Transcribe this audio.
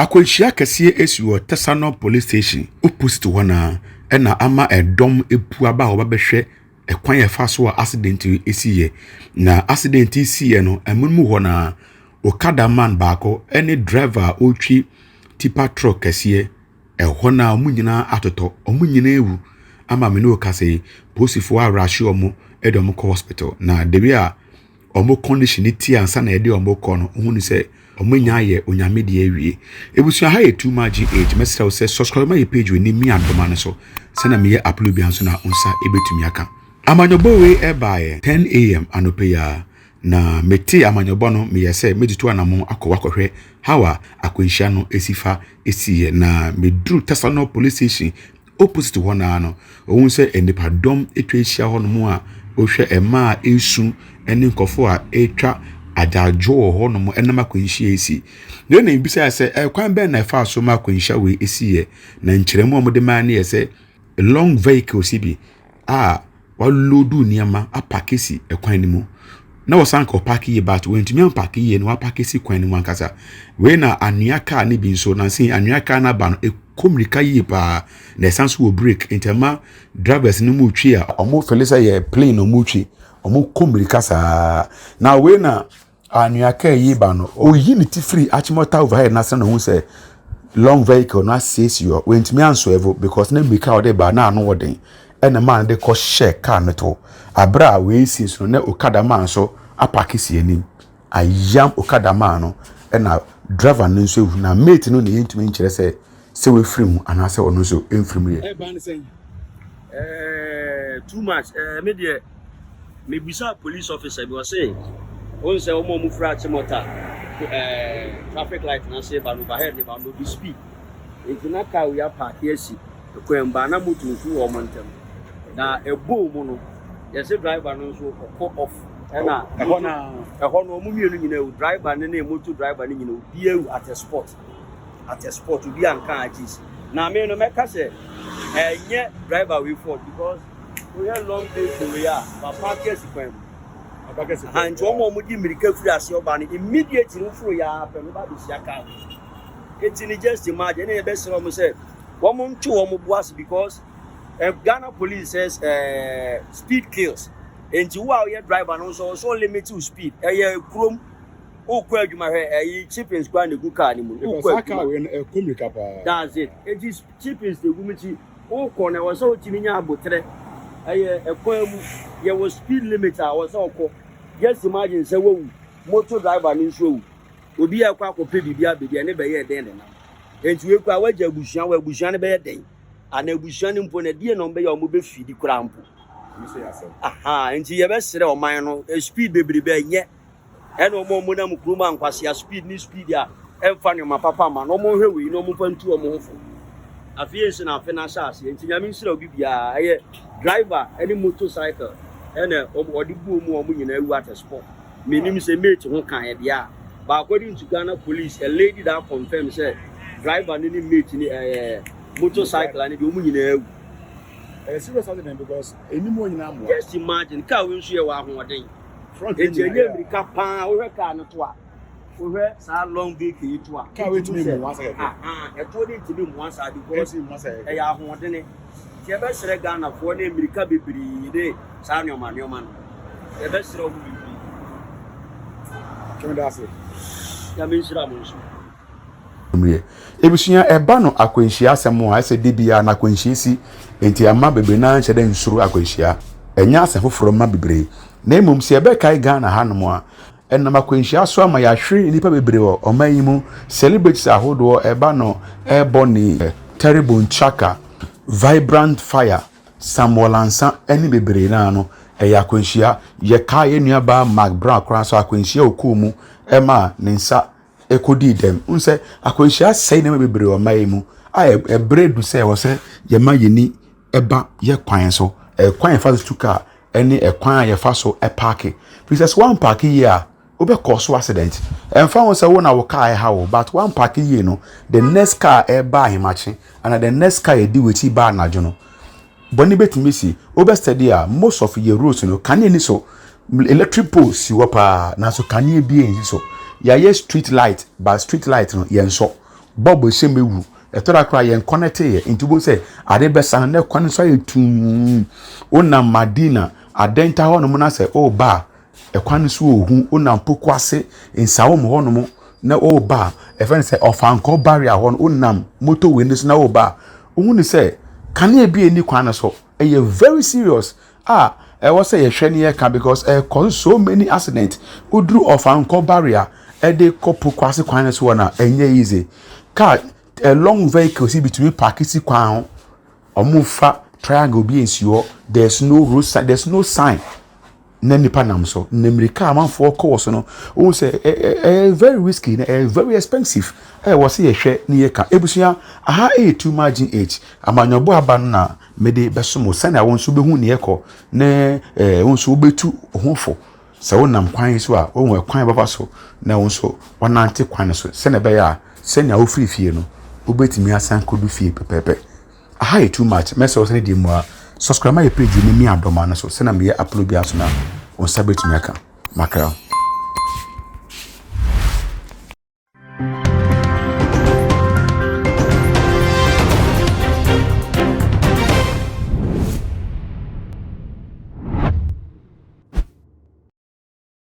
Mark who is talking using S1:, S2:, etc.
S1: Akwanhyia kɛseɛ asi wɔ Tesano Police Station opposite hɔ no ara ɛna ama ɛdɔm apu aba a wɔba bɛhwɛ ɛkwan a ɛfa so a accident yi siiɛ. Na accident yi siiɛ no, amonom hɔ no ara, okada man baako ne driver a ɔretwi tipper truck kɛseɛ, ɛhɔ no ara wɔn nyinaa atotɔ, wɔn nyinaa awu ama me ne wo kasa yi, polisifoɔ arahye wɔn de wɔn kɔ hospital. Na the way a wɔn condition no te ansa na yɛde wɔn rekɔ no, wohu no sɛ wɔanya ayɛ Onyame deɛ awie. Ebusua ha yɛ Too Much GH, mɛsrɛ wo sɛ subscribe ma yɛ page wɔ anim mi adoma no so sɛnea meyɛ upload bia nso na wo nsa ɛbɛtumi aka. Amanyɔbɔ wei ɛbaeɛ 10 a.m. anɔpa yi ara, na metee amanyɔbɔ no meyɛ sɛ mɛtutu anamɔn akɔ hɔ akɔhwɛ how a akwanhyia no ɛsi fa ɛsiiɛ. Na meduru Tesano Police Station opposite hɔ no ara no, wohu sɛ nnipadɔm atwa ahyia hɔnom a wohwɛ mmaa a ɛresu ne nkurɔfoɔ a ɛretwa agyaadwo wɔ hɔnom nam akwanhyia a asi. Wei na mebisaeɛ sɛ ɛkwan bɛn na ɛfaa so ma akwanhyia wei siiɛ? Na nkyerɛmu a wɔde maa no yɛ sɛ long vehicles yi bi a wɔaloodu nneɛma apaake si kwan no mu. Na wɔsan ka ɔpaake yie but wɔantumi ampaake yie na wɔapaake si kwan no mu ankasa. Wei na anwea kaa no bi nso, nansa yi anwea kaa no aba no, ɛkɔ mmirika yie paa na ɛsan nso wɔ brake nti ɛma drivers no mu retwi a, wɔn feel sɛ yɛ plane na wɔretwi, wɔkɔ mmirika saa. Na wei na Anwea kaa yi ba no, oyi ne ti firi Achimota overhead no ase na ohun sɛ long vehicle no asiesie hɔ. Wantumi answerve because na mmirika a ɔde ba na ano wɔ den ɛna maa no de kɔ hyɛɛ kaa no to. Abere a wei si so no, na okada man nso apake si anim. Ayam okada man no ɛna driver no nso awu na mate no na yɛntumi nkyerɛ sɛ sɛ wafiri mu anaasɛ ɔno nso mfiri mu yɛ.
S2: Ɛba ne sɛn? Ɛɛ too much. Ɛɛ me deɛ mebisaa police officer bi ɔse wohu sɛ wɔn a wɔfiri Achimota ɛɛ traffic light no ase ba no overhead ne ba no obi speed nti na car wei apaake asi kwan mu ba na moto nso wɔ wɔn ntam na ɛbɔɔ mu no yɛse driver no nso ɔkɔ off ɛna
S1: ɛhɔ na
S2: ɛhɔ no wɔn mmienu nyinaa wu driver no ne moto driver no nyinaa obiara wu at a spot at a spot obi anka agye na me no mɛka sɛ ɛnyɛ driver wei fault because wohwɛ long vehicle wei a wapaake asi kwan mu aha nti wɔn a wɔde mmirika firi aseɛ ɔba no immediately woforo yɛ ara pɛ no woba abɛhyia car eti ne just imagine ɛna yɛbɛsrɛ wɔn sɛ wɔn nto wɔn bo ase because Ghana police says speed kills nti wo a woyɛ driver no nso ɔsɔ limit wo speed ɛyɛ kurom wokɔ adwuma hwɛ ɛyi chippings kora na egu car no mu
S1: wokɔ adwuma
S2: that's it eti chippings na egu mu ti. Wokɔ no ɛwɔ sɛ wotumi nya aboterɛ. Ɛyɛ ɛkwan mu yɛwɔ speed limit a ɛwɔ sɛ wokɔ. Just imagine sɛ wawu, motor driver no nso awu. Obi a ɛkɔ akɔpɛ biribi abɛdi ɛne bɛyɛ dɛn na nam. Enti wei koraa wagya abusua wɔ abusua no bɛyɛ dɛn? Ana abusua no mpo no ɛdeɛ na wɔbɛyɛ a wɔbɛfidi koraa mpo. Aha, nti yɛbɛsrɛ ɔman no speed bebrebe ɛnyɛ. Ɛna wɔn a wɔnam kurom a nkwasea speed ne speed a ɛmfa nneɛma papa mma no, wɔnhwɛ wei na wɔmfa ntu wɔn ho fo. Afei nso na afe no ahyɛ aseɛ nti Nyame nhyira obi biara. Ɛyɛ driver ne motorcycle ɛna wɔde bu wɔn a wɔn nyinaa awu at a spot. Menim sɛ mate ho ka ɛdeɛ a, but according to Ghana police, a lady that confirm sɛ driver no ne mate ne ɛɛ motorcycle ne deɛ wɔn nyinaa awu.
S1: Ɛyɛ serious accident because anim hɔ nyinaa amoa.
S2: Just imagine, car wei nso yɛ wɔ ahoɔden. Enti ɛnyɛ mmirika paa wohwɛ kaa no to a wohwɛ saa long vehicle yi to a
S1: kaa wei tumi mmoa sa kɛkɛ
S2: ɛtoɔ no ntumi mmoa saa because ɛyɛ ahoɔdene nti yɛbɛsrɛ Ghanafoɔ ne mmirika bebree ne saa nneɛma nneɛma no yɛbɛsrɛ wɔn bebree.
S1: Twɛn da ase.
S2: Nyame nhyira mo nso.
S1: Mmerɛ. Ebusua ɛba no akwanhyia asɛm a ɛsɛ da biara no akwanhyia si enti ɛmma bebree no ara nhyɛ da nsuro akwanhyia. Ɛnyɛ asɛm foforɔ mma bebree. Na mmom sɛ yɛbɛkae Ghana hanom a, ɛnam akwanhyia so ama yɛahwere nnipa bebree wɔ ɔman yi mu. Celebrities ahodoɔ ɛba no Ebony, Terrible Nchaka, Vibrant Fire, Samuel Ansah ɛne bebree no ara no, ɛyɛ akwanhyia. Yɛkae yɛn nuabaa Mark Brown koraa nso akwanhyia a ɔkɔɔ mu ɛmaa ne nsa ɛkɔdii dɛm. Wohu sɛ akwanhyia asɛe nneɛma bebree wɔ ɔman yi mu a ɛberɛ adu sɛ ɛwɔ sɛ yɛma yɛn ani ba yɛ kwan so. Ɛkwan a yɛfa so tu kaa ne ɛkwan a yɛfa so paake. Firi sɛ sɛ woampaake yie a, wobɛkɔ so accident. Ɛmfa ho sɛ wo na wo kaa ɛha wo but woampaake yie no, the next car ɛreba ahemakye anaa the next car ɛdi w'akyi ba anadwo no, Bɔne bɛtumi asi. Wobɛ study a, most of yɛ roads no, kanea ni so. Electric pole si hɔ paa, nanso kanea biara nsi so. Yɛayɛ street light, but street light no, yɛnsɔ. Bulb ɛhyɛ mu awu. Ɛtɔ da koraa yɛn connect yɛ. Nti wobɛhu sɛ ade bɛsa no na kwan no so ayɛ tumm. Wonam Madina, Adenta hɔnom na sɛ woreba a, ɛkwan no so wɔ hu. Wonam Pokuase, Nsawam hɔnom na woreba a, ɛfrɛ no sɛ Ɔfankɔ barrier hɔ no, wonam motorway no so na woreba a, wohu no sɛ kanea bi nni kwan no so. Ɛyɛ very serious a ɛwɔ sɛ yɛhwɛ ne yɛka because ɛkɔ so many accident. Woduru Ɔfankɔ barrier ɛde kɔ Pokuase kwan no so hɔ no a, ɛnyɛ easy. Car a long vehicle si bi tumi park si kwan ho. Ɔmo fa triangle bi nsi hɔ. There's no road sign, there's no sign. Na nipa nam so. Na mmirika a amanfoɔ kɔ wɔ so no, wohu sɛ ɛyɛ very risky na ɛyɛ very expensive. Ɛwɔ sɛ yɛhwɛ ne yɛka. Ebusua, aha ɛyɛ Too Much GH. Amanyɔbɔ aba no na mede bɛsom wo sɛnea wo nso wobɛhu ne ɛkɔ na wo nso wobɛtu wo ho fo. Sɛ wonam kwan so a, wohu ɛkwan bɛfa so na wo nso wɔnante kwan no so sɛnea ɛbɛyɛ a sɛnea wofiri fie no, wobɛtumi asan kɔdu fie pɛpɛɛpɛ. Aha yɛ too much. Mɛsɛ wo sɛ ne deɛ mu a, subscribe ma yɛ page ne mi adɔma no so sɛnea meyɛ upload bi aso na wo nsa bɛtumi aka. Makra.